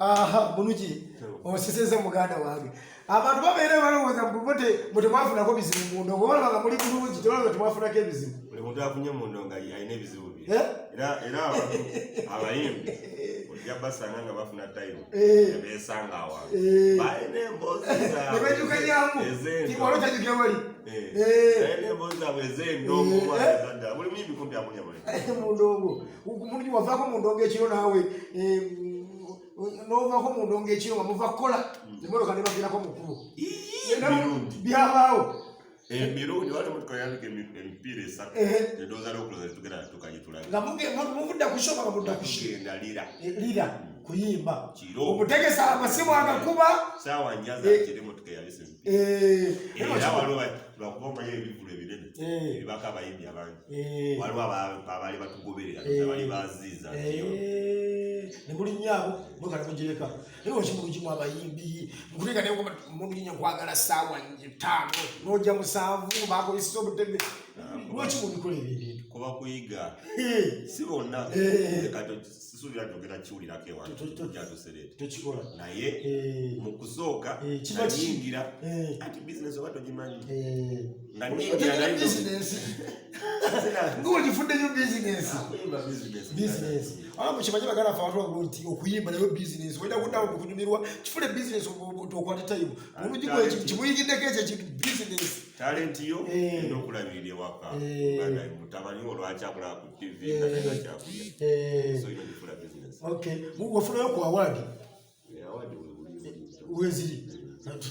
Aha, Munuki oseseza muganda wange. Abantu babeera balowooza mbu temwafunako bizibu mu ndongo, balaba nga muli bulungi, tebalaba temwafunako ebizibu. Buli muntu afunye mu ndongo alina ebizibu bye. Eh? Era abantu abayimbi ojja basanga nga bafuna time nebesanga awantu balina emboozi zaabwe Nebejjukanyamu. ez'endongo. Wali okyajjukira wali. Balina emboozi zaabwe ez'endongo ezaddala. Buli muyimbi kumpi amunya buli. Mu ndongo. Mulungi wavaako mu ndongo ekiro naawe, n'ovaako mu ndongo ekiro nga muva kukola, emmotoka nebaviirako mu kkubo. Emirundi. Byabaawo. Emirundi wali emotoka yabika emipiira esatu. Endowooza n'okulowooza tetugenda natuuka gye tulaga. Nga muvudde ku show nga mudda ku show. Tugenda Lira. Lira kuyimba. Kiro. Omutegesa amasimu agakuba. Ssaawa 4 za kiro emotoka eyabise emipiira. Era waliwo lwakuba omanyi ebivvulu ebinene ebibako abayimbi abangi. Waliwo abaali batugoberera, abaali baziiza ntiyo. Ne mulinnya abo, mmotoka ne mugireka. Naye lwaki mulugimu abayimbi? Nkuteeka naye ngoma mulungi nkwagala ssaawa 5, n'ojja 7, baakuyisiza obutebe. Lwaki mubikola ebyo ebintu? Kuba kuyiga. Si bonna. Kati sisuubira nti ogenda kiwulirako ewantu. Kyatusereeta. Tokikola. Naye mu kusooka Kiba ki? nayingira. Ati bizinesi oba togimanyi. Nga Otegera nnyingira naye bizinesi. Ng'ogifudde nnyo bizinesi. Okuyimba bizinesi. Bizinesi. Wala mukimanyi baganda ffe abantu bagamba nti okuyimba nayo bizinesi. Olina kuddawo kunyumirwa, kifule bizinesi okwate time. Mulungi gwe kimuyigiddeko ekyo ekintu bizinesi. Talent yo erina okulabirira ewaka. Uganda mutabani wo lwaki akola ku TV nga talina kyakulya. So ino gifula bizinesi. Okay. Wafunayo ku award? Award we buli. Weziri.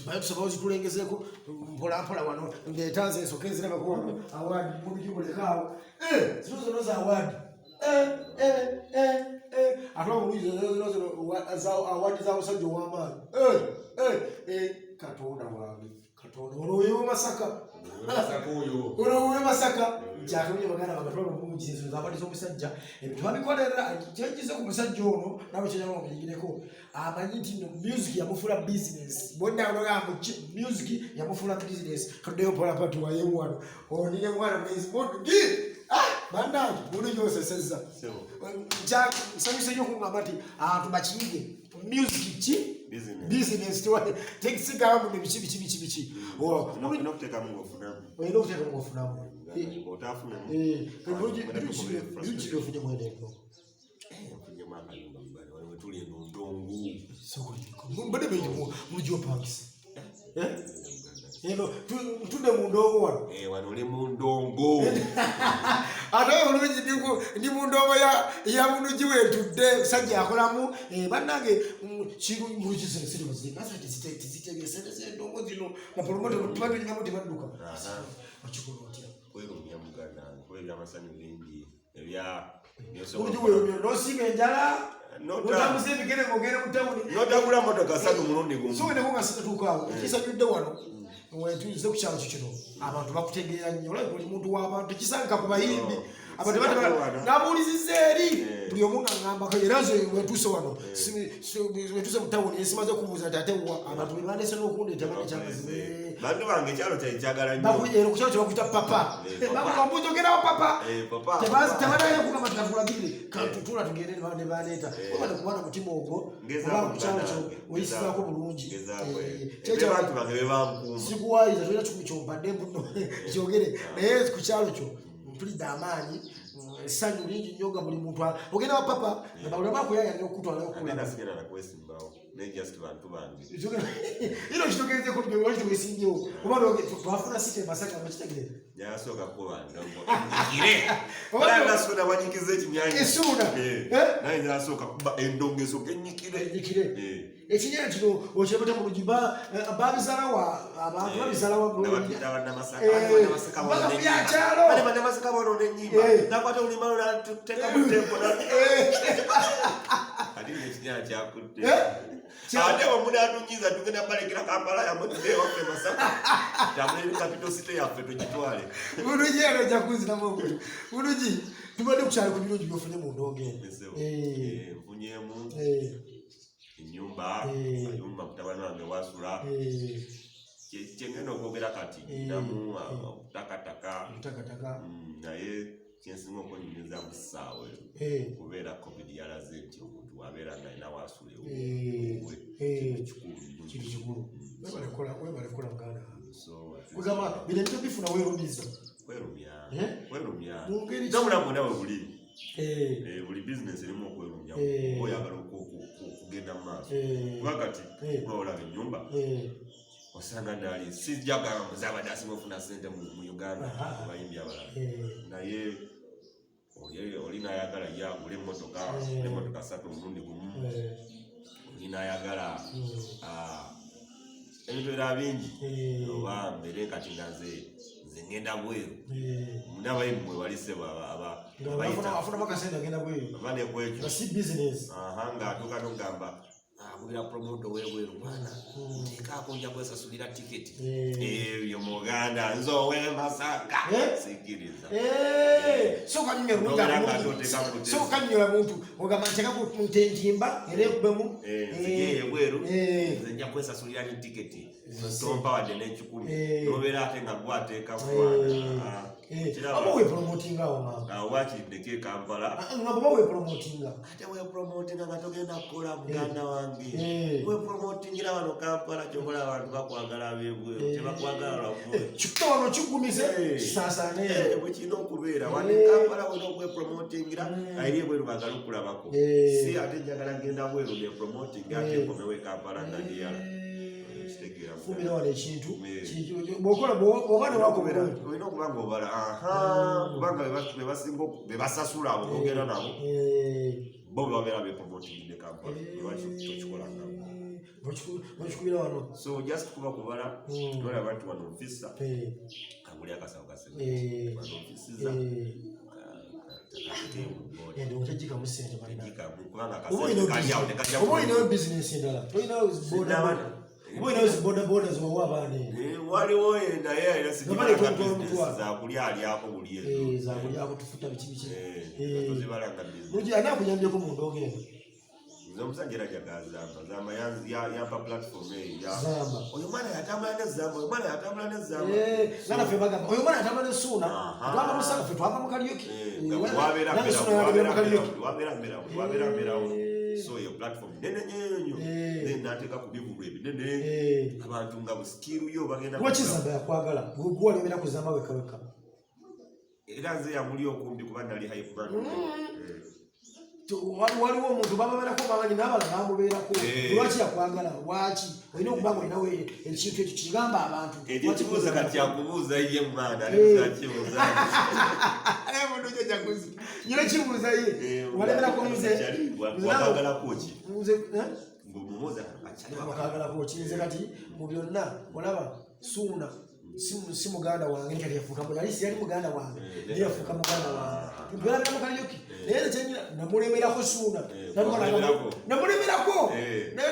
Bayo tusaba ozitulengezeeko mpola mpola wano ndeeta nze ensooka enzirabako wano award mulungi mulekaawo. Zino zonna za award. Ate obulungi zino zino award za musajja ow'amaanyi. Katonda wange. Katonda ono oyo Masaka. Masaka oyo. Ono oyo Masaka. Kyatulye baganda bange twala obulungi zino za award z'omusajja. Ebintu babikolera kyenjize ku musajja ono nawe kyenjagala omuyigireko. Amanyi nti no music yamufuula business. Bonna ologamba ki music yamufuula business. Tuddeyo mpola mpola tuwaye wano. Onire mwana mwenzi mundi. Bannange bulungi osesezza. Sebo. Nsanyuse nnyo okungamba nti abantu bakiyige. Music ki? Business. Business tekisigala mu biki biki biki biki. Olina okuteekamu ng'ofunamu. Olina okuteekamu ng'ofunamu. Ng'otaafunamu. Bulungi ofunye mwene eno. Nfunyemu akayumba muganda, wano we tuli eno ndongo. Mbadde bengi mu gy'opangisa. Eno, ntudde mu ndongo wano. Wano oli mu ndongo. Ate bulungi ndi mu ndongo ya Munugi we ntudde, musajja akolamu. Bannange, mulungi zino siri muzirika. Asa tizitebye sente z'endongo zino. Bapolomota tuba tulinamu tebadduka. Okikola otya? Kwerumya muganda wange, kuba ebyamasanyu bingi. Bulungi bwerumya, n'osiiba enjala, n'otambuza ebigere ng'ogenda mu tawuni. N'otagula mmotoka ssatu mulundi gumu. So wene nga situtuukaawo, ekisanyudde wano, wetuze ku kyalo kino, abantu bakutegeera nnyo. Olabika buli muntu w'abantu, tekisangika ku bayimbi. Abantu nabuulizizza eri, buli omu nga ŋŋambako, era nze wetuuse wano, wetuuse mu tawuni, esimaze okubuuza nti ate wa abantu be bandeese n'okundeeta bane kyamazima. Bantu bange ekyalo kyange kyagala nnyo. Era ku kyalo kye bakuyita papa. Papa. Bakubuuza ogenda wa papa? Papa. Tebanayo kugamba nti katulagirire, katutula tugende ne baneeta. Oba tekuba na mutima ogwo, Ngezaako oba ku kyalo kyo muganda wange. oyisizaako bulungi. Ngezaako, Kyekyo Abantu bange be bankuuma. Sikuwayiza, tolina kikumi kyompadde mbuno kyogere. Naye ku kyalo kyo mpulidde amaanyi, essanyu lingi nnyo nga buli muntu ogenda wa papa, nga buli omu akuyayanya okukutwalayo Ate okulaba. nasigala nakwesimbawo, naye just bantu bange. Ino kitogeezeko lwaki teweesimbyewo? Oba twafuna site e Masaka, nga kitegeera? Yasooka kuba ndongo. Nyigire. Oba Era nga Suuna wanyikiza ekinyanja. Esuuna. Naye yasooka kuba endongo esooka enyikire. Enyikire. Ekinyanja kino okirabata mu lugi, babizalawa, abantu babizalawa mu lugi. Nabatuyita Bannamasaka. Bannamasaka Baka boona bya ennyimba. kyalo. Bale Bannamasaka boona ennyimba. Nakwata olulimi lwo n'atuteeka mu tempo Kati nno ekinyanja kyakutte. Ate bwe munaatunyiiza tugenda balekera Kampala yammwe tudde ewaffe Masaka. Tambule ne capital city yaffe tugitwale. Bulungi eno ojja kunziramu omuntu. Bulungi, tubadde ku kyalo ku birungi by'ofunye mu ndongo eno. Ezewo. Nfunyeemu ennyumba, ayumba mutabani wange wasula. Kye ngenda okwogera kati, nnamu, obutakataka. Obutakataka. Naye kyensinga okwenyumiriza mu ssaawa eyo, okubeera COVID yalaze nti omuntu wabeera nga alina waasulewo, Kikulu. Webale kukola, webale kukola muganda wange. Kugamba bino ebintu bifuna weerumiza. Kwerumya. Eh? Kwerumya. Mu ngeri ki? Nabula bwonna bwe buli. Eh, Buli bizinesi erimu okwerumya. Eh. Oba oyagala okugenda mu maaso. Kuba kati oba olaba ennyumba osanga nali sijja kugamba mbu zabadde asinga okufuna ssente mu Uganda mu bayimbi abalala. Naye oli n'ayagala ye agule emmotoka, agule emmotoka ssatu omulundi gumu. Oli n'ayagala ebintu ebirala bingi. Oba mbeere kati nga nze ngenda bweru. N'abayimbi mwe bali ssebo Nga abayita. Afunamu akasente agenda bweru. Aba ne ku ekyo. Nga si business. Aha, ng'atuuka n'okugamba akubira promoter ow'ebweru, mwana nteekaako nja kwesasulira tiketi. Ebyo muganda nze ow'e Masaka sikkiriza. Sooka nnyonyola omuntu Nobeera nga akulungi. ate oteeka mu buteesi. Sooka nnyonyola muntu ogamba nteeka ku ntimba era ekubemu. Nzije ebweru, nze nja kwesasulira ne tiketi. Tompa wadde n'ekikumi. Nobeera ate nga gwe ateeka mwana. Kiraba. Oba weepromotinga awo ngamba. Awo waakiri ndeke e Kampala. Ngamba oba weepromotinga. Ate weepromotinga nga togenda kukola muganda wange. Weepromotingira wano Kampala ky'okola abantu bakwagala ab'ebweru, tebakwagala lwa bweru. Kikuta wano kiggumize, kisaasaane. Bwe kirina okubeera. Wano e Kampala olina okwepromotingira, eri ebweru baagala okulabako. Si ate njagala ngenda bweru nepromotinga ate nkomewo e Kampala nga ndiyala. Kitegeera. Fumbira wano ekintu. Bw'okola, bw'oba ne wakubeera. Olina okuba ng'obala, aha, kubanga be basinga be basasula abo bogenda nabo. Bo be babeera bepromotingidde Kampala. Lwaki tokikola nga Bwekikubira wano. So just kuba kubala, nolaba nti wano nfissa, kaguli akasawo ka cement. Wano nfisiza, Endongo tegikamu ssente balina. kubanga Oba akasente kali awo tekajja oba olinayo bizinesi endala, tolinayo Sinaba- oba olinayo zi boda boda ziwawa abaana eyo? Waliwo naye era Nga sigibala baleeta nga omutwalo bizinesi mutwalo. zakulya alyako buli ezo. Zakulyako tufuta biki biki. Tozibala nga bizinesi. Mulungi ani akuyambyeko mu ndongo eno? Nze omusajja era njagala Zamba. Zamba yampa platform eyo Zamba. Oyo mwana yatambula ne Zamba, oyo mwana yatambula ne Zamba. Nga naffe bagamba oyo mwana yatambula ne Suuna. Twava mu Saka, ffe twava mu karaoke. Nga wabeera Nange mbeerawo, Suuna yatambula mu wabeera karaoke. mbeerawo, wabeera mbeerawo, wabeera mbeerawo. So eyo platform nene nnyo nnyo. Then n'ateeka ku bivulu ebinene. Abantu nga busikiru yo bagenda Lwaki Zamba yakwagala? Gwe wali obeera ku Zamba wekka wekka. Era nze yamuli okumbi kuba nali hype man. Waliwo omuntu bababeerako bamanyi n'abalala bamubeerako. Lwaki yakwagala? Lwaki olina okuba nga olinawo ekintu ekyo kigamba abantu? Ekyo ekibuuzo kati akubuuza ye mwana, kibuuza. Naye muntu kyo kyakuzi nyina kibuuza ye walemerako nze. Wakagalako ki? Nze eh? Ng'omumuuza akyali wakagalako ki? Nze kati mu byonna olaba Suuna si muganda wange, kati yafuuka yali si yali muganda wange, naye yafuuka muganda wange. Tubeera mu karaoke, naye nze kyenyina namulemerako Suuna. Wamulemerako? Namulemerako. Naye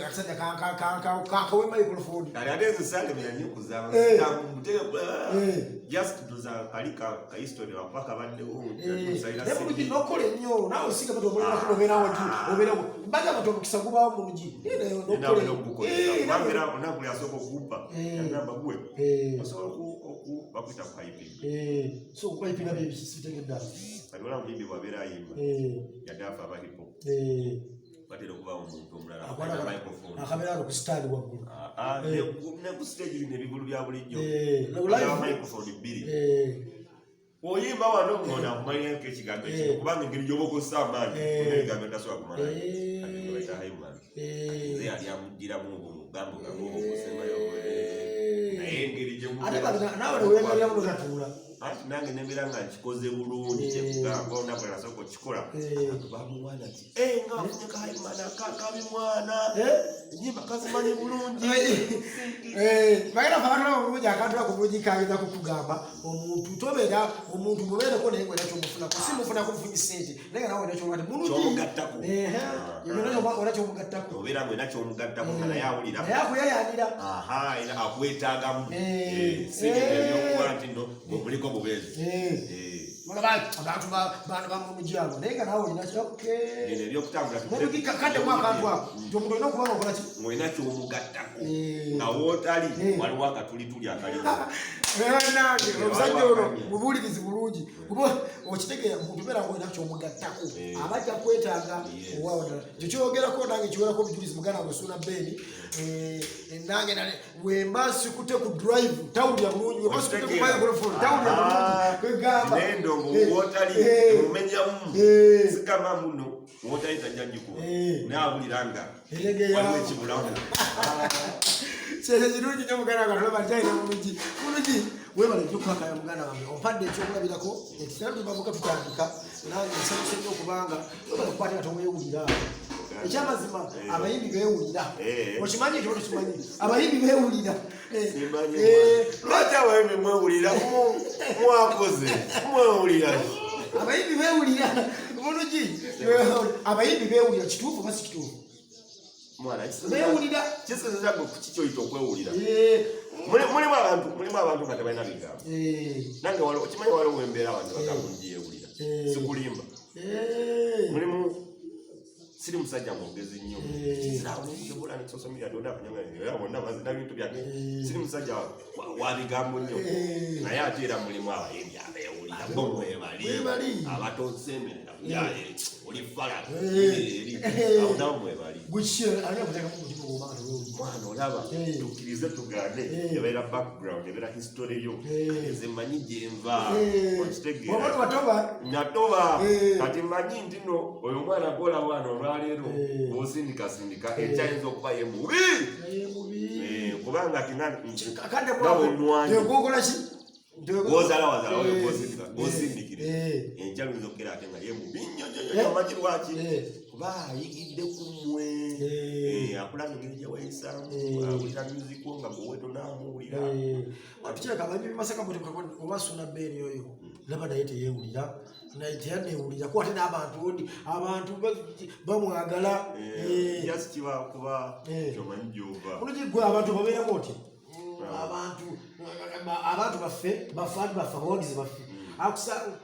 akasajja kankawe microphone. Kati ate nze Salem yanyukuza just ndoza kali ka history lwakuba kabaddewo. Naye mulungi nokola ennyo naawe osinga bati omulemerako nobeerawo nti obeerawo baga bati omukisa gubaawo mulungi. Naye naye nokola Onaku yasooka okugubba yagamba gwe osobola bakwita ku hyping. So okwayipinga byebisitegedde. Kati olaba omuyimbi bw'abeera ayimba yadde afa aba hip hop, batera okubaawo omuntu omulala alina microphone. Akabeera ano ku sitaani waggulu. Ah, ah, ne ku stage bino ebivulu bya bulijjo Live. Microphone bbiri oyimba wano ng'ono akumalirako ekigambo ekino kubanga engeri gy'oba okozesa amaanyi olina ebigambo tasobola kumalayo. Kati gwe bayita hypeman. Nze yali amuddiramu obwo mugambo gange obwo ogusembayo, naye engeri gye Ate kati naawe neweemaliramu notatuula. Anti nange nembeera nga nkikoze bulungi. Kyekugamba olunaku lwe nasooka okukikola, abantu bamuwaana nti, "Eh, nga wafunye ka hypeman kabi mwana, enyimba kazimanyi bulungi." Bagenda fe abatulaba bulungi akantu ako bulungi kageza kukugamba omuntu tobeera omuntu mubeereko naye ng'olina kyomufunako, si mufunako bufunyi sente, naye nga nawe olina kyomugati mulungi. Kyomugattako. Olina kyomugattako. Obeera nga olina kyomugattako nga naye awulira naye akuyayanira. Aha, era akwetaagamu. Si bino ebyokuba nti nno bwe muliko bubeezi. Abantu bana bamumujyabo naye nga nawe olina Bino ebyokutambula kaddemu akantu ako nti omuntu olina okuba nga okola ki? Ng'olina kyomugattako Eh. nga wootali Eh. waliwo akatulituli akaliwo. Nange omusajja ono mubuulirizi bulungi, kuba okitegeera muntu beera ngaolina kyomugattako Eh. aba ajja kwetaaga Yes. owaawo ddala. Ekyo kyogerako nange kiwerako obujulizi, muganda wange Suuna Ben. Nange wemba sikute ku drive tawulira bulungi, wemba sikute ku microphone tawulira bulungi, kwegamba Naye ndongo wootali omenyamu sigamba muno wootali tajja gikuba Eh. naye awulira nga Eregeya. waliwo ekibulamu. Kyekyo kirungi nnyo, muganda wange atulaba nkyalina bulungi bulungi. Webale nnyo okwakaya, muganda wange, ompadde ekyokulabirako ekitera tubavuka tutandika. Nange nsanyuse nnyo okubanga webale kukwata nga toweewulira. Ekyamazima abayimbi beewulira. Eh. Okimanyi ekyo? Tokimanyi? Abayimbi beewulira. Simanyi. Eh, Lwaki abayimbi mwewulira? Mwakoze mwewulira. Abayimbi beewulira bulungi, abayimbi beewulira. Kituufu oba si kituufu? Mwana, Beewulira. kisinziza gwe ku kikyoyita okwewulira. Eh, Mulimu abantu nga tebalina bigambo. Nange okimanyi waliwo embeera abantu bagamba ngiyewulira. Eh. Sikulimba, mulimu siri musajja mwogezi nnyo. Kizirawo ne social media tonna era bonna bazina bintu byange. Siri musajja wa bigambo nnyo. Naye ate era mulimu abayimbi abeewulira bo mwebali. Mwebali. Abatosemerera oli fala eri awo nabo mwebali. Gwe ani akuteekamu omutima gw'oba nga teweewulira? Mwana, olaba tukkirize tugaane, ebeera background, ebeera history yo. Nze mmanyi gyenva. Okitegeera? Oba tobatoba. Natoba. Kati mmanyi nti no oyo omwana gwola bwana olwaleero bwosindikasindika ekyayinza okuba ye mubi. Naye mubi. Kubanga Akadde nga bwonwanye gwokola ki? Gwozala wazala oyo gwosindikire enkya luyinza okukera ate nga ye mubi nnyo nnyo nnyo. Omanyi lwaki? Kuba ayigidde ku mmwe. Akulaba engeri gye weeyisaamu, awulira music wo nga gwe tonaamuwulira. Tukireka abayimbi b'Masaka oba Suna Ben oyo laba naye teyeewulira, naye teyanewulira kuba ate n'abantu ondi abantu bamwagala. Just kiba kuba kyomanyi gyova. Bulungi gwe abantu babeeramu oti abantu baffe, bafaani baffe, abawagizi baffe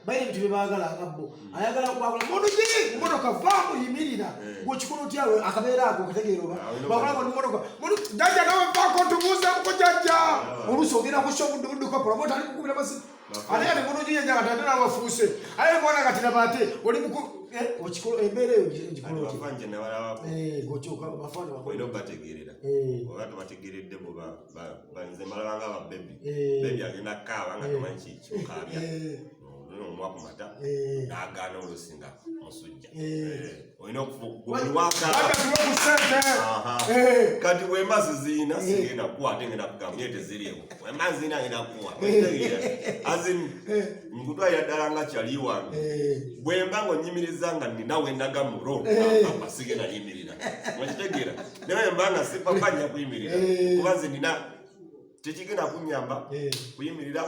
balina ebintu byebaagala nga bo ayagala kwagula muntu gi mumotoka vaamu yimirira. Gwekikola otyawe akabeera ako okategeera oba Ah, olina bakola ngo mumotoka jajja nawe vaako ntubuuzemuko jajja oluusi ogenda kusha obudde budduka promota ali kukubira masimu ate kati muntu gi yajja kati ate nawe wafuuse aye mwana kati laba ate oli muku okikola embeera eyo ngikola otya? Abafanje nabalabako. Gokyoka bafaani bakola. Olina obategeerera oba tobategeredde bo nze mbalabanga babebi. Bebi agenda kaaba nga tomanyi kikyokaabya. Olina omuwa ku mata n'agaana oluusi nga musujja. Olina buli wakaaba. Waka tuwe ku ssente. Aha. Kati bwemba ziziina sigenda kuwa ate ngenda kugamba naye teziriiwo. Bwemba nziina ngenda kuwa. As in nkutwalira ddala nga kyali wange. Bwemba ng'onyimiriza nga nina wendaga mulo papa sigenda yimirira, okitegeera? Naye bwemba nga si papa nja kuyimirira kuba nze nina tekigenda kunyamba kuyimirira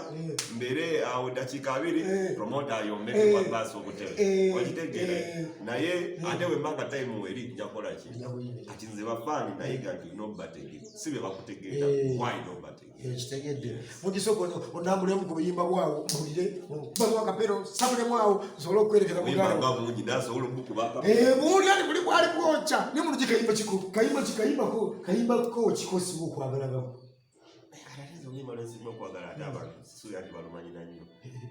mbeere awo dakiika 20 promota ayombeke baasi obutebe. Okitegeera? Naye ate bwemba nga time weri nja kukola ki? Nja kuyimirira. Kati nze bafaani nayiga nti olina obategeera, si be bakutegeera. Why nobategeera? Kitegedde mugisooka onambulemu ku buyimba bwawo mpulire bamu akapero sabulemu awo nsobole okwerekera buyimba muganda. Nga bungi nasobola obukuba. Buwulira ni buli bwali bwokya ne mulungi kayimba kiko kayimba ki kayimbako kayimbako kikosiba okwagalagako. Ate nze oluyimba lwensinga okwagala ate abantu sisuubira nti balumanyina nnyo,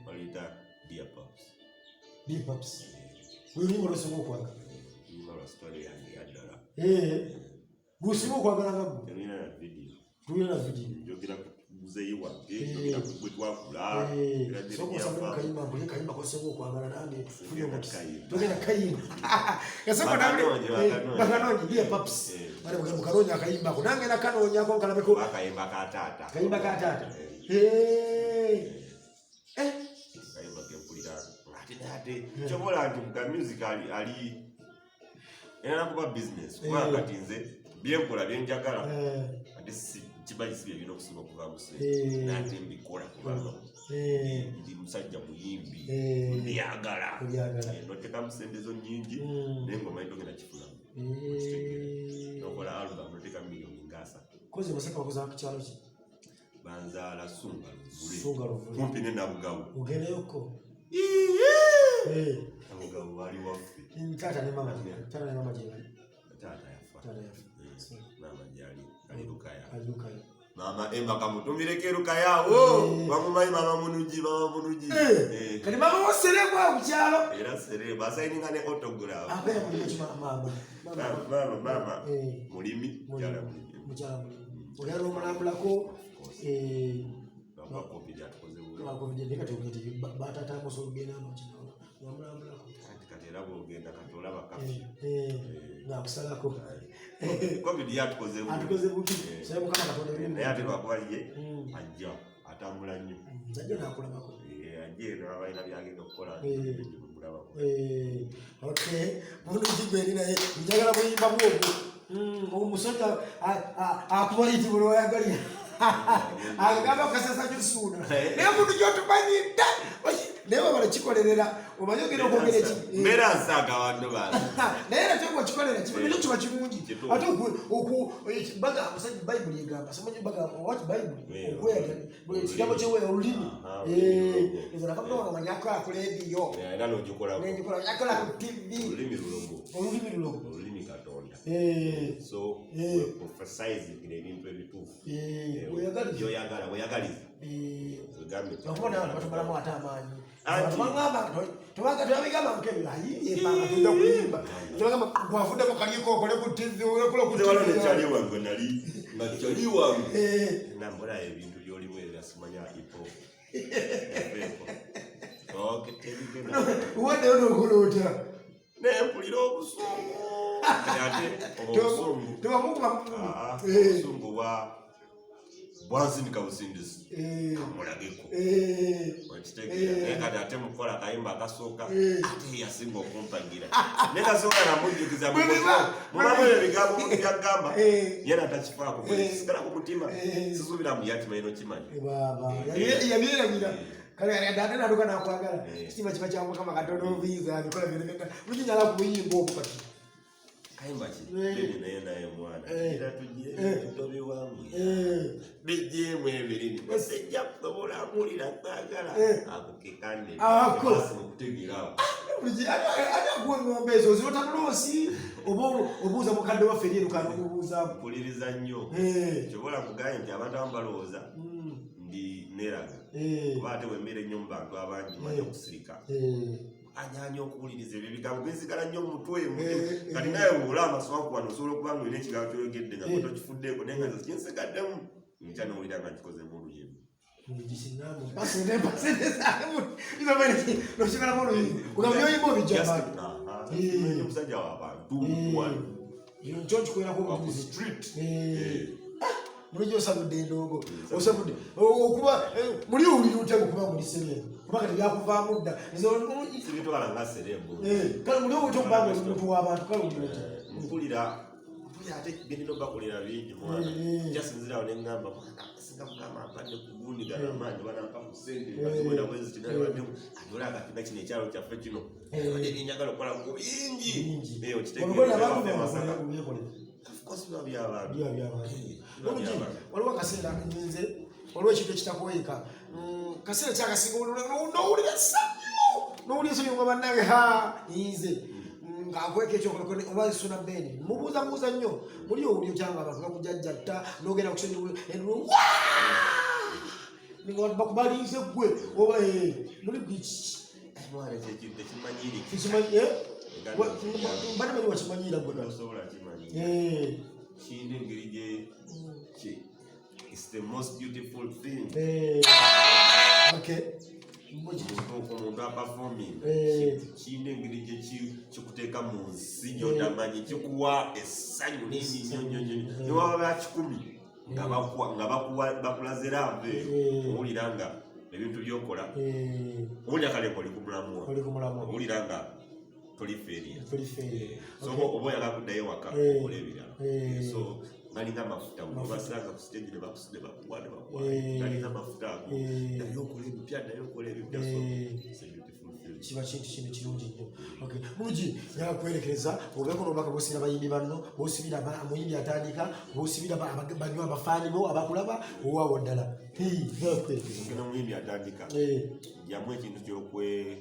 baluyita Dear Paps. Dear Paps lwe luyimba lwesinga okwagala? Oluyimba lwa story yange yaddala. Lwosiba okwagala nga gwe? Terulina na video. Tulina na video. Njogera ku muzeeyi wange, njogera ku gwe twakula. Sooka osabulemu kayimba mpulire kayimba kosinga okwagala nange fuli omukisa. Kayimba. Togenda kayimba. Bakanoonye, bakanoonye. Bakanoonye Dear Paps. Bale mukanoonya akayimbako nange nakanoonyako nkalabeko. Akayimba ka taata. Kayimba ka taata. Kayimba kempulira ate naye ate kyobola nti ka music ali era nakuba business kuba kati nze byenkola byenjagala ate kiba si byebirina okusinga okuva mu sente naye ate mbikola kubanga ndi musajja muyimbi mbyagala. Obyagala. Notekamu sente zo nyingi naye ngaomanyi togenda kifunamu. Nokola album noteka miliyoni nga 30. Kozi Masaka bakuzaala ku kyalo ki? Banzaala Sunga Luvule. Sunga Luvule. Kumpi ne Nabugabo. Ogendayokko? Abugabo bali waffe. Taata ne mama, taata ne mama gye bali? Taata yafa. Taata yafa. Maama gyali, ali Lukaya. Ali Lukaya. Maama Emma kamutumireko Erukaya awo. Bamumanyi mama Munugi, mama Munugi. Kati mama wo celeb ku kyalo. Era celeb asayininga ne autograph. Abeera mulimu ki mama? Mama, mama mulimi, mukyala mulimi. Mukyala mulimi. Ogenda n'omulambulako. Lwakuba COVID atukoze bubi. Lwa COVID naye kati ogenda bataata musobola okugenda nokino n'omulambulako. Kati era bw'ogenda kati olaba curfew. Ng'akusalako. COVID yatukoze bubi. Atukoze bubi. Saye Mukama Katonda ebirimu. Naye ate lwakuba ye ajja atambula nnyo. Ajja n'akulabako. Ajja eno aba alina by'agenda okukola. Mulabako. Okay. Bulungi gwe eri naye njagala buyimba bwobwo. Omusajja akuba yiti buli wayagalira. Agamba kasasa kisuuna. Naye omuntu gy'otumanyidde. Naye wabala kikolerera omanyi ogenda okwogera eki. Mbeera nsaaga abantu bange. Naye era ky'oba okikolera kiba kiba kirungi. Ate bagamba omusajja Bayibuli egamba, simanyi bagamba what Bayibuli okweyagala buli ekigambo kyeweera olulimi. Nze nakamuno wange omanyi akola ku leediyo. Era n'ogikolako. N'ogikola, akola ku TV. Olulimi lulogo. Olulimi lulogo. Olulimi Katonda. So, we're prophesizing ebintu ebituufu. Weyagaliza. Byoyagala, weyagaliza. Ogambe. Lwakuba naye abantu batumalamu ate amaanyi. Abantu baŋŋamba tobanga tebabigamba nkebyo, ayi, epanga tujja kuyimba. Tebagamba, gwavuddeko kaliko okole ku TV, okole ku Nze waliwo ne TV. kyali wange nali, nga kyali wange. Nambula ebintu by'olimu era simanya hip hop. Okay, tebigenda. Waddeyo n'okola otya? Naye mpulira obusungu. Kati ate obusungu. Tebamukuba. Obusungu bwansindika busindisi. Kamulageko. Okitegeera. Naye kati ate mukola akayimba akasooka, ate yasinga okumpagira. Naye tasooka namujjukiza Bwe biba- mubamu ebigambo byagamba. Ye natakifaako, kisigala ku mutima. Sisuubira mbu yakimanyi n'okimanyi. Baaba, yabyerabira. Kale ate natuuka nakwagala. Kitiibwa kiba kya Mukama Katonda obuyinza abikola byonna byonna. Lukinyala ku buyimba obwo kati. Kayimba ki? Baby naye naye mwana. Era tujje tobiwangu. Bijjeemu ebirimi. Sijja kusobola mpulira kwagala. Ako ke kande. Ako. Okutegeera awo. Bulijjo ate akuwa eng'ombe ezo ozirota buloosi oba obuuza mukadde waffe eri erukano omubuuza. Mpuliriza nnyo. Kyobola nkugambye nti abantu abamu balowooza ndi neeraga. Kuba ate bwe mbeera ennyo mu bantu abangi manyi okusirika. Anyaanya okuwuliriza ebyo ebigambo binsigala nnyo mu mutwe. Kati nawe bw'ola amaswaku wano osobola okuba nga olina ekigambo ky'oyogedde nga tokifuddeeko naye nga nze kinsigaddemu. Nkya n'owulira nga nkikozemu oluyimba. Omusajja w'abantu wano. Nkyo nkikwerako Wa ku obujulizi. street. Bulijjo osabudde endongo. Osabudde. Okuba, muli owulira otya okuba nga oli celeb? Kuba kati byakuvaamu dda. Nze Sibitwala nga celeb. Kale muli owulira okuba nga oli muntu w'abantu, kale owulira otya? Mpulira ate genda obakolera bingi mwana. Just nzirawo ne ŋŋamba, mwana, singa Mukama ampadde ku gundi gano amaanyi, banampa ku ssente, baziwenda bwe ziti, nalibadde ate olaba kati kino ekyalo kyaffe kino. Nabadde njagala okukola ku bingi. Bingi. Okitegeera, Oluganda abantu waffe Masaka. babyekolera. Of course biba by'abantu. Biba by'abantu. Biba Bulungi, by'abantu. waliwo akaseera nze, waliwo ekintu ekitakweka. Kaseera kyakasinga n'owulira essanyu. N'owulira essanyu nga bannange, ha, nze. Nga nkweka ekyokuleka oba nsuna Ben. Mubuuzabuuza nnyo. Muli owulira otya nga abantu bakujjajjatta, n'ogenda ku kisonyi, waa! Bakubalinze ggwe, oba, muli gwe kiki? Mwana, ekyo ekintu tekimanyiirika. Tekimanyi, eh? Mbadde manyi wakimanyiira ggwe kati. Tosobola kimanyiira. Kirina engeri gye it's the most beautiful thing. Okay. Omuntu aperforming kirina engeri gye kikuteeka mu nsi gy'otamanyi, kikuwa essanyu lingi nnyo nnyo nnyo nnyo. Ne waba ba 100 nga bakulaze love eyo, owulira nga ebintu by'okola, owulira kale ng'oli ku mulamwa. Oli ku mulamwa. Owulira nga toli failure. Toli failure. So oba oyagala kuddayo waka okola ebirala. So Galinga amafuta, basanga ku stage ne bakusude, bakuwa ne bakuwa. Eh. Galinga amafuta ago. Eh. Naye okola ebipya, naye okola ebipya, so Eh. it's a beautiful feeling. Kiba kintu kino kirungi nnyo. Okay. Mulungi, njagala kwerekereza obeeko n'obubaka bwosibira abayimbi banno, bwosibira omuyimbi atandika, bwosibira banywa abafaani bo abakulaba owaawo ddala. Hey, njagala kwerekereza. Ngeno omuyimbi atandika, Eh, jamu ekintu kyokwe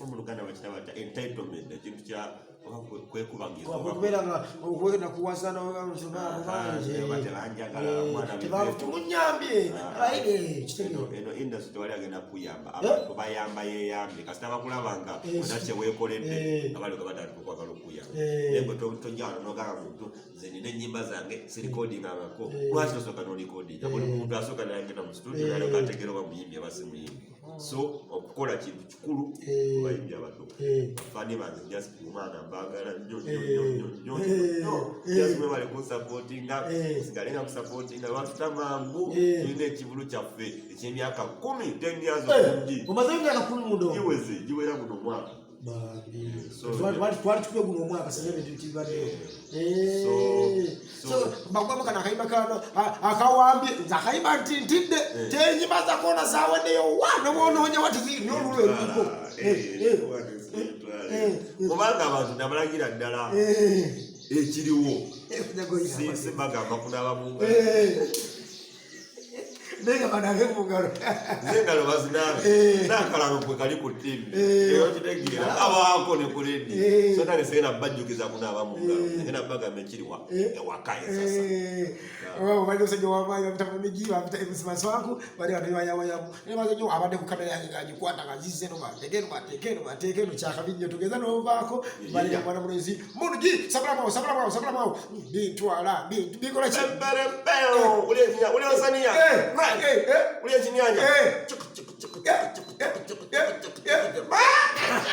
mu Luganda bakita bata entitlement, ekintu kya oba kwekubagiza oba okubeera nga okwenda kuwasa. Tebanjagala, mwana biveeko. Tumunyambye abayire kitegeera. Eno industry tewali agenda kuyamba, abantu bayamba yeyambye. Kasita bakulaba nga Eh, ona kyeweekoledde, Eh. abalyoka batandika okwagala okuyamba. Eh. Naye gwe tojja wano nogamba muntu, nze nina ennyimba zange sirikodingangako. Eh. Lwaki tosooka nolikodinga? Buli Eh. muntu asooka nagenda mu studio Eh. nalyoka ategeera oba muyimbi aba si muyimbi. So okukola kintu kikulu Eh. kubayimbi abato. Eh. Bafaani bange, just omwana mbaagala nnyo nnyo Eh. nnyo nnyo nnyo Eh. nnyo. Eh. Just mwebale kunsupportinga, Eh. sigale nga musupportinga batuta mangu. Eh. Tulina ekivulu kyaffe ekyemyaka 10, 10 years Eh, obungi. omazeyo emyaka 10 muno? Giweze, giwera guno omwaka. Bambi. So- Twali tukube guno omwaka singa ebintu kibaddeyo. So- So bagwamu kano akayimba kano akawambye, nze akayimba nti ntidde tenyimba zakona zaweddeyo wa nobwonoonya wati nolulwo eriko. Kubanga abantu nabalagira ddala ekiriwo, si bagamba kunaaba mu ngalo. Naye nga banabe mu ngalo. Nze engalo bazinaabe Eh. n'akalango kwe kali ku TV. Eh. Era okitegeera kabaako ne ku radio. Eh. So nale sigenda bajjukiza kunaaba mu ngalo, Eh. ngenda bagamba ekiriwa Eh. ewaka esasa. Bali omusajja wamaanyi bamuyita Mumigi, bamuyita MC Maswanku, bali bantu bebayawayamu. Naye baze nnyo abadde ku kamera yange ng'agikwata nga zizze eno bateeke eno bateeke eno bateeke eno kyakabi nnyo tugeza n'ovaako bali Yeah. mwana mulenzi Mungi sabula mwawo sabula mwawo sabula mwawo bitwala bikola ki? Pemperempeo, uli osaniya. Eh, eh, eh. Uli ekinyanya. Eh. Chuku, chuku, chuku, Eh, chuku, eh, chuku, eh, chuku, chuku, eh. chuku.